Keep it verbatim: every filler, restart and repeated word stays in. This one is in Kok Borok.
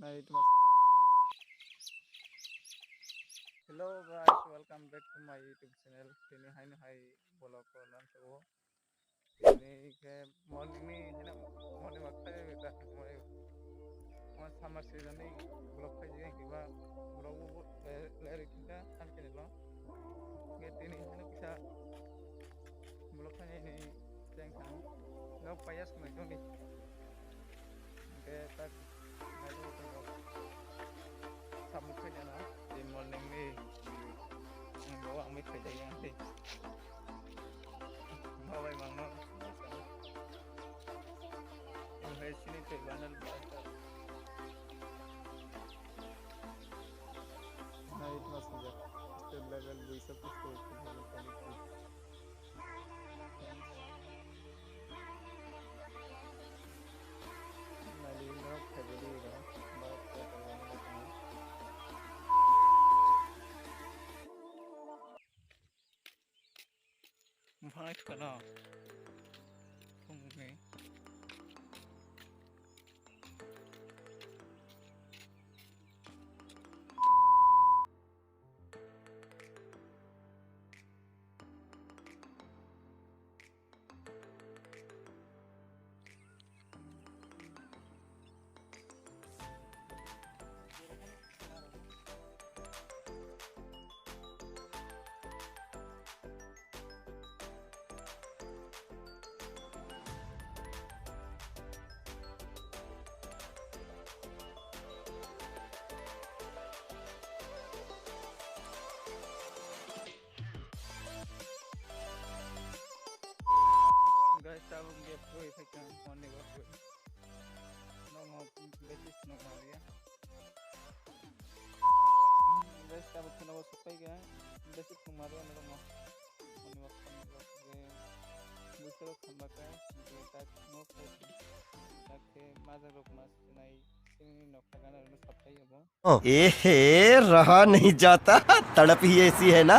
Nai tuma. Hello guys, welcome back to my YouTube channel. Tini hai no hai vlog ko lan so. Tini ke morning ni hai no morning walk khai ta mo. Mo summer season ni vlog khai je ki ba vlog bo le ri kinda an ke lo. Ke tini hai no kisa Bolok thani ni cheng thang. Nok payas mai tong ni. Ke tak mai tong ni. Samuk khai jana. Di morning ni. Ang bawa ang mai khai jaya ang di. Bawa mang no. Ang hai sini te banal ba. Night mas ya. State level buisa pusto. Bufang ai tukano. Fungni. Guys, tabuk ge phui phaikha morning walk. Nokno besi nokno ya. Guys, tabuk kheno bo sokphaikha besi thwngmari ano nokno. Morning walk khamjak je buisok khamlaka je tak nok khai tak khe majak rok ma sinai chini nok thangna rok sapphai abo. एहे, रहा नहीं जाता, तड़प ही ऐसी है ना।